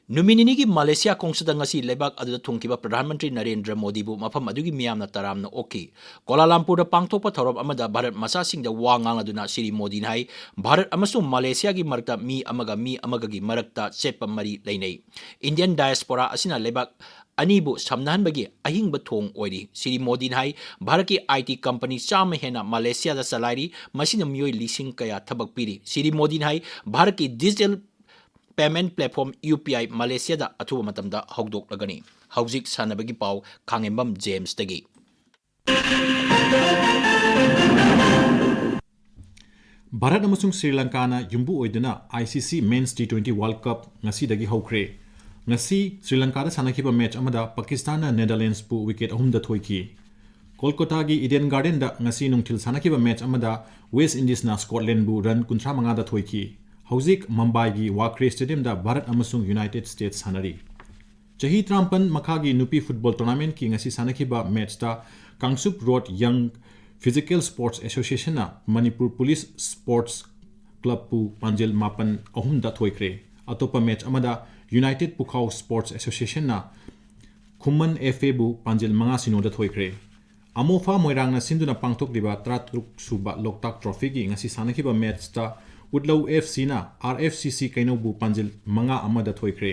ꯅꯨꯃꯤꯠ ꯅꯤꯅꯤꯒꯤ ꯃꯥꯂꯦꯁꯤꯌꯥ ꯈꯣꯡꯆꯠꯇ ꯉꯁꯤ ꯂꯩꯕꯥꯛ ꯑꯗꯨꯗ ꯊꯨꯡꯈꯤꯕ ꯄ꯭ꯔꯙꯥꯟ ꯃꯟꯇ꯭ꯔꯤ ꯅꯔꯦꯟꯗ꯭ꯔ ꯃꯣꯗꯤꯕꯨ ꯃꯐꯝ ꯑꯗꯨꯒꯤ ꯃꯤꯌꯥꯝꯅ ꯇꯔꯥꯝꯅ ꯑꯣꯛꯈꯤ꯫ ꯀꯣꯂꯥꯂꯝꯄꯨꯔꯗ ꯄꯥꯡꯊꯣꯛꯄ ꯊꯧꯔꯝ ꯑꯃꯗ ꯚꯥꯔꯠ ꯃꯆꯥꯁꯤꯡꯗ ꯋꯥ ꯉꯥꯡꯂꯗꯨꯅ ꯁ꯭ꯔꯤ ꯃꯣꯗꯤꯅ ꯍꯥꯏ, ꯚꯥꯔꯠ ꯑꯃꯁꯨꯡ ꯃꯥꯂꯦꯁꯤꯌꯥꯒꯤ ꯃꯔꯛꯇ ꯃꯤ ꯑꯃꯒ ꯃꯤ ꯑꯃꯒꯒꯤ ꯃꯔꯛꯇ ꯆꯦꯠꯄ ꯃꯔꯤ ꯂꯩꯅꯩ꯫ ꯏꯟꯗꯤꯌꯟ ꯗꯥꯌꯁꯄꯣꯔꯥ ꯑꯁꯤꯅ ꯂꯩꯕꯥꯛ ꯑꯅꯤꯕꯨ ꯁꯝꯅꯍꯟꯕꯒꯤ ꯑꯍꯤꯡꯕ ꯊꯣꯡ ꯑꯣꯏꯔꯤ꯫ ꯁ꯭ꯔꯤ ꯃꯣꯗꯤꯅ ꯍꯥꯏ, ꯚꯥꯔꯠꯀꯤ ꯑꯥꯏ ꯇꯤ ꯀꯝꯄꯅꯤ ꯆꯥꯝꯃ ꯍꯦꯟꯅ ꯃꯥꯂꯦꯁꯤꯌꯥꯗ ꯆꯂꯥꯏꯔꯤ, ꯃꯁꯤꯅ ꯃꯤꯑꯣꯏ ꯂꯤꯁꯤꯡ ꯀꯌꯥ ꯊꯕꯛ ꯄꯤꯔꯤ꯫ ꯁ꯭ꯔꯤ ꯃꯣꯗꯤꯅ ꯍꯥꯏ, ꯚꯥꯔꯠꯀꯤ digital payment platform U P I ꯃꯥꯂꯦꯁꯤꯌꯥꯗ ꯑꯊꯨꯕ ꯃꯇꯝꯗ ꯍꯧꯗꯣꯛꯂꯒꯅꯤ꯫ ꯍꯧꯖꯤꯛ ꯁꯥꯟꯅꯕꯒꯤ ꯄꯥꯎ ꯈꯥꯉꯦꯝꯕꯝ ꯖꯦꯝꯁꯇꯒꯤ꯫ ꯚꯥꯔꯠ ꯑꯃꯁꯨꯡ ꯁ꯭ꯔꯤ ꯂꯪꯀꯥꯅ ꯌꯨꯝꯕꯨ ꯑꯣꯏꯗꯨꯅ ꯑꯥꯏ ꯁꯤ ꯁꯤ Men's T twenty World Cup ꯉꯁꯤꯗꯒꯤ ꯍꯧꯈ꯭ꯔꯦ꯫ ꯉꯁꯤ ꯁ꯭ꯔꯤ ꯂꯪꯀꯥꯗ ꯁꯥꯟꯅꯈꯤꯕ ꯃꯦꯆ ꯑꯃꯗ ꯄꯥꯀꯤꯁꯇꯥꯟꯅ ꯅꯦꯗꯔꯂꯦꯟꯁꯄꯨ ꯋꯤꯀꯦꯠ ꯑꯍꯨꯝꯗ ꯊꯣꯏꯈꯤ꯫ ꯀꯣꯜꯀꯇꯥꯒꯤ ꯏꯗꯦꯟ ꯒꯥꯔꯗꯦꯟꯗ ꯉꯁꯤ ꯅꯨꯡꯊꯤꯜ ꯁꯥꯟꯅꯈꯤꯕ ꯃꯦꯆ ꯑꯃꯗ ꯋꯦꯁ ꯏꯟꯗꯤꯁꯅ ꯁ꯭ꯀꯣꯠꯂꯦꯟꯕꯨ ꯔꯟ ꯀꯨꯟꯊ꯭ꯔꯥ ꯃꯉꯥꯗ ꯊꯣꯏꯈꯤ꯫ ꯍꯧꯖꯤꯛ ꯃꯨꯝꯕꯥꯏꯒꯤ ꯋꯥꯈ꯭ꯔꯦ ꯁ꯭ꯇꯦꯗꯤꯌꯝꯗ ꯚꯥꯔꯠ ꯑꯃꯁꯨꯡ ꯌꯨꯅꯥꯏꯇꯦꯗ ꯁ꯭ꯇꯦꯠꯁ ꯁꯥꯟꯅꯔꯤ꯫ ꯆꯍꯤ ꯇꯔꯥꯃꯥꯄꯟ ꯃꯈꯥꯒꯤ ꯅꯨꯄꯤ ꯐꯨꯠꯕꯣꯜ ꯇꯣꯔꯅꯥꯃꯦꯟꯠꯀꯤ ꯉꯁꯤ ꯁꯥꯟꯅꯈꯤꯕ ꯃꯦꯆꯇ ꯀꯥꯡꯆꯨꯞ ꯔꯣꯗ ꯌꯪ ꯐꯤꯖꯤꯀꯦꯜ ꯁ꯭ꯄꯣꯔꯠꯁ ꯑꯦꯁꯣꯁꯤꯌꯦꯁꯟꯅ ꯃꯅꯤꯄꯨꯔ ꯄꯨꯂꯤꯁ ꯁ꯭ꯄꯣꯔꯠꯁ ꯀ꯭ꯂꯕꯄꯨ ꯄꯥꯟꯖꯤꯜ ꯃꯥꯄꯟ ꯑꯍꯨꯝꯗ ꯊꯣꯏꯈ꯭ꯔꯦ꯫ ꯑꯇꯣꯞꯄ ꯃꯦꯆ ꯑꯃꯗ ꯌꯨꯅꯥꯏꯇꯦꯗ ꯄꯨꯈꯥꯎ ꯁ꯭ꯄꯣꯔꯠꯁ ꯑꯦꯁꯣꯁꯤꯌꯦꯁꯟꯅ ꯈꯨꯃꯟ ꯑꯦꯐ ꯑꯦꯕꯨ ꯄꯥꯟꯖꯤꯜ ꯃꯉꯥ ꯁꯤꯅꯣꯗ ꯊꯣꯏꯈ꯭ꯔꯦ꯫ ꯑꯃꯣꯐꯥ ꯃꯣꯏꯔꯥꯡꯅ ꯁꯤꯟꯗꯨꯅ ꯄꯥꯡꯊꯣꯛꯂꯤꯕ ꯇꯔꯥꯇꯔꯨꯛ ꯁꯨꯕ ꯂꯣꯛꯇꯥꯛ ꯇ꯭ꯔꯣꯐꯤꯒꯤ ꯉꯁꯤ ꯁꯥꯟꯅꯈꯤꯕ ꯃꯦꯆꯇ ꯎꯠꯂꯧ ꯑꯦꯐ ꯁꯤꯅ ꯑꯥꯔ ꯑꯦꯐ ꯁꯤ ꯁꯤ ꯀꯩꯅꯧꯕꯨ ꯄꯥꯟꯖꯤꯜ ꯃꯉꯥ ꯑꯃꯗ ꯊꯣꯏꯈ꯭ꯔꯦ꯫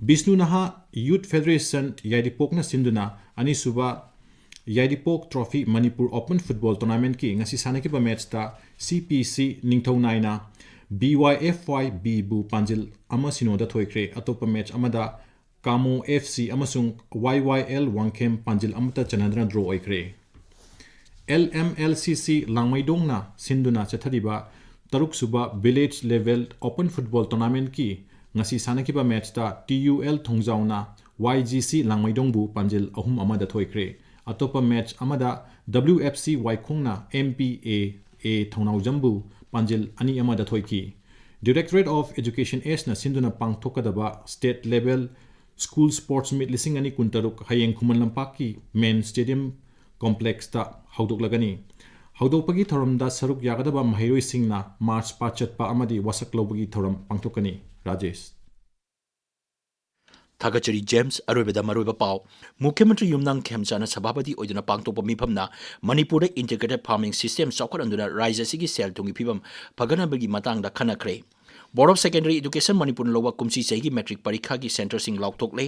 ꯕꯤꯁꯅꯨ ꯅꯍꯥ ꯌꯨꯊ ꯐꯦꯗꯔꯦꯁꯟ ꯌꯥꯏꯔꯤꯄꯣꯛꯅ ꯁꯤꯟꯗꯨꯅ ꯑꯅꯤꯁꯨꯕ ꯌꯥꯏꯔꯤꯄꯣꯛ ꯇ꯭ꯔꯣꯐꯤ ꯃꯅꯤꯄꯨꯔ ꯑꯣꯄꯟ ꯐꯨꯠꯕꯣꯜ ꯇꯣꯔꯅꯥꯃꯦꯟꯠꯀꯤ ꯉꯁꯤ ꯁꯥꯟꯅꯈꯤꯕ ꯃꯦꯆꯇ ꯁꯤ ꯄꯤ ꯁꯤ ꯅꯤꯡꯊꯧꯅꯥꯏꯅ ꯕꯤ ꯋꯥꯏ ꯑꯦꯐ ꯋꯥꯏ ꯕꯤꯕꯨ ꯄꯥꯟꯖꯤꯜ ꯑꯃ ꯁꯤꯅꯣꯗ ꯊꯣꯏꯈ꯭ꯔꯦ꯫ ꯑꯇꯣꯞꯄ ꯃꯦꯆ ꯑꯃꯗ ꯀꯥꯃꯣ ꯑꯦꯐ ꯁꯤ ꯑꯃꯁꯨꯡ ꯋꯥꯏ ꯋꯥꯏ ꯑꯦꯜ ꯋꯥꯡꯈꯦꯝ ꯄꯥꯟꯖꯤꯜ ꯑꯃꯠꯇ ꯆꯟꯅꯗꯅ ꯗ꯭ꯔꯣ ꯑꯣꯏꯈ꯭ꯔꯦ꯫ ꯑꯦꯜ ꯑꯦꯝ ꯑꯦꯜ ꯁꯤ ꯁꯤ ꯂꯥꯡꯃꯩꯗꯣꯡꯅ ꯁꯤꯟꯗꯨꯅ ꯆꯠꯊꯔꯤꯕ ꯇꯔꯨꯛꯁꯨꯕ ꯚꯤꯂꯦꯖ ꯂꯦꯚꯦꯜ ꯑꯣꯄꯟ ꯐꯨꯠꯕꯣꯜ ꯇꯣꯔꯅꯥꯃꯦꯟꯠꯀꯤ ꯉꯁꯤ ꯁꯥꯟꯅꯈꯤꯕ ꯃꯦꯆꯇ ꯇꯤ ꯌꯨ ꯑꯦꯜ ꯊꯣꯡꯖꯥꯎꯅ ꯋꯥꯏ ꯖꯤ ꯁꯤ ꯂꯥꯡꯃꯩꯗꯣꯡꯕꯨ ꯄꯥꯟꯖꯤꯜ ꯑꯍꯨꯝ ꯑꯃꯗ ꯊꯣꯏꯈ꯭ꯔꯦ꯫ ꯑꯇꯣꯞꯄ ꯃꯦꯆ ꯑꯃꯗ W F C ꯋꯥꯏꯈꯣꯡꯅ M P ꯑꯦ ꯑꯦ ꯊꯧꯅꯥꯎꯖꯝꯕꯨ ꯄꯥꯟꯖꯤꯜ ꯑꯅꯤ ꯑꯃꯗ ꯊꯣꯏꯈꯤ꯫ Directorate of Education Eastꯅ ꯁꯤꯟꯗꯨꯅ ꯄꯥꯡꯊꯣꯛꯀꯗꯕ state level school sports meet ꯂꯤꯁꯤꯡ ꯑꯅꯤ ꯀꯨꯟꯇꯔꯨꯛ ꯍꯌꯦꯡ ꯈꯨꯃꯟ ꯂꯝꯄꯥꯛꯀꯤ ꯃꯦꯟ ꯁ꯭ꯇꯦꯗꯤꯌꯝ ꯀꯣꯝꯄ꯭ꯂꯦꯛꯁꯇ ꯍꯧꯗꯣꯛꯂꯒꯅꯤ꯫ ꯍꯧꯗꯣꯛꯄꯒꯤ ꯊꯧꯔꯝꯗ ꯁꯔꯨꯛ ꯌꯥꯒꯗꯕ ꯃꯍꯩꯔꯣꯏꯁꯤꯡꯅ ꯃꯥꯔꯆ ꯄꯥꯁ ꯆꯠꯄ ꯑꯃꯗꯤ ꯋꯥꯁꯛ ꯂꯧꯕꯒꯤ ꯊꯧꯔꯝ ꯄꯥꯡꯊꯣꯛꯀꯅꯤ꯫ ꯔꯥꯖꯦꯁ꯫ ꯊꯥꯒꯠꯆꯔꯤ ꯖꯦꯝꯁ꯫ ꯑꯔꯣꯏꯕꯗ ꯃꯔꯨꯑꯣꯏꯕ ꯄꯥꯎ꯫ ꯃꯨꯈ꯭ꯌ ꯃꯟꯇ꯭ꯔꯤ ꯌꯨꯝꯅꯥꯝ ꯈꯦꯝꯆꯥꯟꯅ ꯁꯚꯥꯄꯇꯤ ꯑꯣꯏꯗꯨꯅ ꯄꯥꯡꯊꯣꯛꯄ ꯃꯤꯐꯝꯅ ꯃꯅꯤꯄꯨꯔꯗ integrated farming system ꯆꯥꯎꯈꯠꯍꯟꯗꯨꯅ ꯔꯥꯖ꯭ꯌ ꯑꯁꯤꯒꯤ ꯁꯦꯜ ꯊꯨꯝꯒꯤ ꯐꯤꯕꯝ ꯐꯒꯠꯅꯕꯒꯤ ꯃꯇꯥꯡꯗ ꯈꯟꯅꯈ꯭ꯔꯦ꯫ Board of Secondary Education ꯃꯅꯤꯄꯨꯔꯅ ꯂꯧꯕ ꯀꯨꯝꯁꯤ ꯆꯍꯤꯒꯤ ꯃꯦꯇ꯭ꯔꯤꯛ ꯄꯔꯤꯈꯥꯒꯤ centreꯁꯤꯡ ꯂꯥꯎꯊꯣꯛꯂꯦ꯫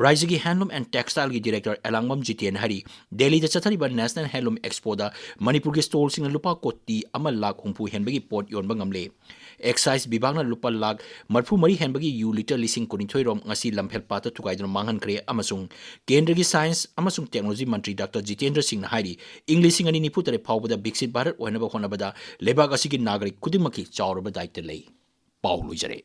ꯔꯥꯖ꯭ꯌꯒꯤ Handloom and Textileꯒꯤ director ꯑꯦꯂꯥꯡꯕꯝ ꯖꯤꯇꯦꯟ ꯍꯥꯏꯔꯤ, ꯗꯦꯜꯂꯤꯗ ꯆꯠꯊꯔꯤꯕ National Handloom Expoꯗ ꯃꯅꯤꯄꯨꯔꯒꯤ stallꯁꯤꯡꯅ ꯂꯨꯄꯥ ꯀꯣꯇꯤ ꯑꯃ ꯂꯥꯈ ꯍꯨꯝꯐꯨ ꯍꯦꯟꯕꯒꯤ ꯄꯣꯠ ꯌꯣꯟꯕ ꯉꯝꯂꯦ꯫ Excise ꯕꯤꯚꯥꯒꯅ ꯂꯨꯄꯥ ꯂꯥꯈ ꯃꯔꯤꯐꯨ ꯃꯔꯤ ꯍꯦꯟꯕꯒꯤ ꯌꯨ litre ꯂꯤꯁꯤꯡ ꯀꯨꯟꯅꯤꯊꯣꯏ ꯔꯣꯝ ꯉꯁꯤ ꯂꯝꯐꯦꯜꯄꯥꯠꯇ ꯊꯨꯒꯥꯏꯗꯨꯅ ꯃꯥꯡꯍꯟꯈ꯭ꯔꯦ ꯑꯃꯁꯨꯡ ꯀꯦꯟꯗ꯭ꯔꯒꯤ Science ꯑꯃꯁꯨꯡ Technology ꯃꯟꯇ꯭ꯔꯤ ꯗꯥꯛꯇꯔ ꯖꯤꯇꯦꯟꯗ꯭ꯔ ꯁꯤꯡꯅ ꯍꯥꯏꯔꯤ, ꯏꯪ ꯂꯤꯁꯤꯡ ꯑꯅꯤ ꯅꯤꯐꯨ ꯇꯔꯦꯠ ꯐꯥꯎꯕꯗ ꯕꯤꯛꯁꯤꯠ ꯚꯥꯔꯠ ꯑꯣꯏꯅꯕ ꯍꯣꯠꯅꯕꯗ ꯂꯩꯕꯥꯛ ꯑꯁꯤꯒꯤ ꯅꯥꯒꯔꯤꯛ ꯈꯨꯗꯤꯡꯃꯛꯀꯤ ꯆꯥꯎꯔꯕ ꯗꯥꯏꯇ ꯂꯩ꯫ ꯄꯥꯎ ꯂꯣꯏꯖꯔꯦ꯫